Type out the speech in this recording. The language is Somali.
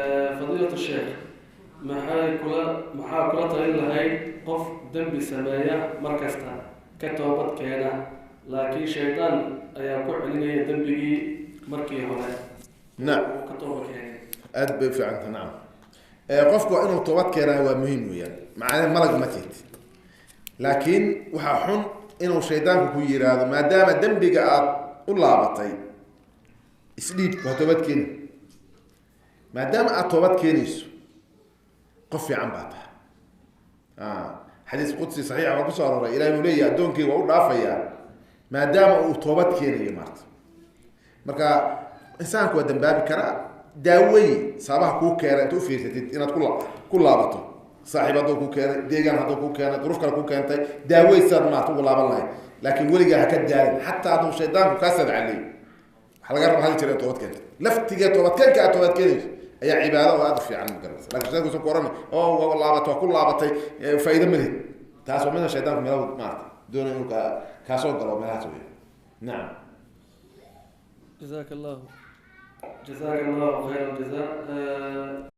Fadiilat sheekh, maxay kula maxaa kula talin lahayd qof dembi sameeya, mar kasta ka toobad keena, laakiin shaydaan ayaa ku celinaya dembigii markii hore Nacam. Uu ka toobad keenay? Aad bay ufiicanta. Nacam, qofku waa inuu toobad keenaa, waa muhiim weeyaan. Macnaa malag ma tihid, laakiin waxaa xun inuu shaydaanku ku yiraahdo maadaama dembiga aad u laabatay isdhiib, waa toobad keeni, maadaama aad toobad keenayso qof fiican baa tahay. Xadiis qudsi saxiixa waa kusoo arooray, ilahi uu leeyahy addoonkii waa u dhaafayaa maadaama uu toobad keenayo maarta. Marka insaanku waa dambaabi karaa, daawey sabaha kuu keena inta ufiirsatid inaad kula ku laabato. Saaxiib hadduu ku keenay, deegaan hadduu ku keenay, duruuf kale ku keentay, daawey sidaad maarta ugu laaban lahayd, laakiin weligaa haka daalin xataa hadduu shaydaanku kaa sadcaliyey. Waxaa laga raba hal jir in toobad keento, laftigee toobadkeenka aad toobad keenayso ayaa cibaado oo aada u fiican, ma garanaysa? Lakin shaydanku usan ku oran oo waa laabatay, waa ku laabatay, faa'iido ma lihid. Taas waa mida shaydaanku meelaha maarata doonay inuu ka kaasoo galo meelahaas wey. Nacam. Jazaaka allahu, jazaaka allahu khayra aljaza.